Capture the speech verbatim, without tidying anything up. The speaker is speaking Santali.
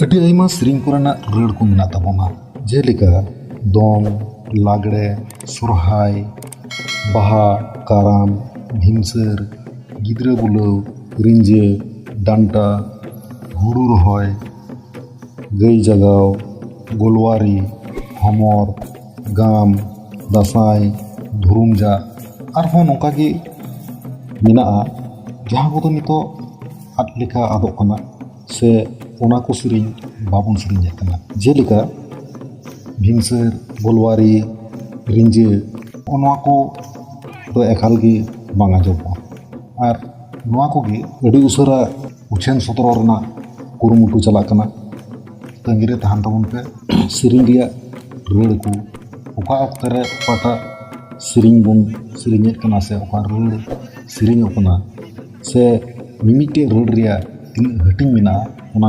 ᱟᱹᱰᱤ ᱟᱭᱢᱟ ᱥᱮᱨᱮᱧ ᱠᱚᱨᱮᱱᱟᱜ ᱨᱟᱹᱲ ᱠᱚ ᱢᱮᱱᱟᱜ ᱛᱟᱵᱚᱱᱟ, ᱡᱮᱞᱮᱠᱟ ᱫᱚᱝ, ᱞᱟᱜᱽᱲᱮ, ᱥᱚᱨᱦᱟᱭ, ᱵᱟᱦᱟ, ᱠᱟᱨᱟᱢ, ᱵᱷᱤᱢᱥᱟᱹᱨ, ᱜᱤᱫᱽᱨᱟᱹ ᱵᱩᱞᱟᱹᱣ, ᱨᱤᱸᱡᱟᱹ, ᱰᱟᱱᱴᱟ, ᱦᱩᱲᱩ ᱨᱚᱦᱚᱭ, ᱜᱟᱹᱭ ᱡᱟᱜᱟᱣ, ᱜᱳᱞᱣᱟᱨᱤ, ᱦᱚᱢᱚᱨ, ᱜᱟᱢ, ᱫᱟᱸᱥᱟᱭ, ᱫᱷᱩᱨᱩᱢ ᱡᱟᱜ, ᱟᱨᱦᱚᱸ ᱱᱚᱝᱠᱟ ᱜᱮ ᱢᱮᱱᱟᱜᱼᱟ, ᱡᱟᱦᱟᱸ ᱠᱚᱫᱚ ᱱᱤᱛᱚᱜ ᱟᱫ ᱞᱮᱠᱟ ᱟᱫᱚᱜ ᱠᱟᱱᱟ, ᱥᱮ ᱚᱱᱟ ᱠᱚ ᱥᱮᱨᱮᱧ ᱵᱟᱵᱚᱱ ᱥᱮᱨᱮᱧᱮᱫ ᱠᱟᱱᱟ᱾ ᱡᱮᱞᱮᱠᱟ ᱵᱷᱤᱢᱥᱟᱹᱨ, ᱜᱳᱞᱣᱟᱨᱤ, ᱨᱤᱸᱡᱟᱹ, ᱱᱚᱜᱼᱚ ᱱᱚᱣᱟ ᱠᱚ ᱫᱚ ᱮᱠᱟᱞ ᱜᱮ ᱵᱟᱝ ᱟᱸᱡᱚᱢᱚᱜᱼᱟ᱾ ᱟᱨ ᱱᱚᱣᱟ ᱠᱚᱜᱮ ᱟᱹᱰᱤ ᱩᱥᱟᱹᱨᱟ ᱩᱪᱷᱟᱹᱱ ᱥᱚᱫᱚᱨ ᱨᱮᱱᱟᱜ ᱠᱩᱨᱩᱢᱩᱴᱩ ᱪᱟᱞᱟᱜ ᱠᱟᱱᱟ᱾ ᱛᱟᱺᱜᱤ ᱨᱮ ᱛᱟᱦᱮᱱ ᱛᱟᱵᱚᱱ ᱯᱮ᱾ ᱥᱮᱨᱮᱧ ᱨᱮᱭᱟᱜ ᱨᱟᱹᱲ ᱠᱚ ᱚᱠᱟ ᱚᱠᱛᱮ ᱨᱮ ᱚᱠᱟᱴᱟᱜ ᱥᱮᱨᱮᱧ ᱵᱚᱱ ᱥᱮᱨᱮᱧᱮᱫ ᱠᱟᱱᱟ, ᱥᱮ ᱚᱠᱟ ᱨᱟᱹᱲ ᱥᱮᱨᱮᱧᱚᱜ ᱠᱟᱱᱟ, ᱥᱮ ᱢᱤᱢᱤᱫᱴᱮᱡ ᱨᱟᱹᱲ ᱨᱮᱭᱟᱜ ᱛᱤᱱᱟᱹᱜ ᱦᱟᱹᱴᱤᱧ ᱢᱮᱱᱟᱜᱼᱟ,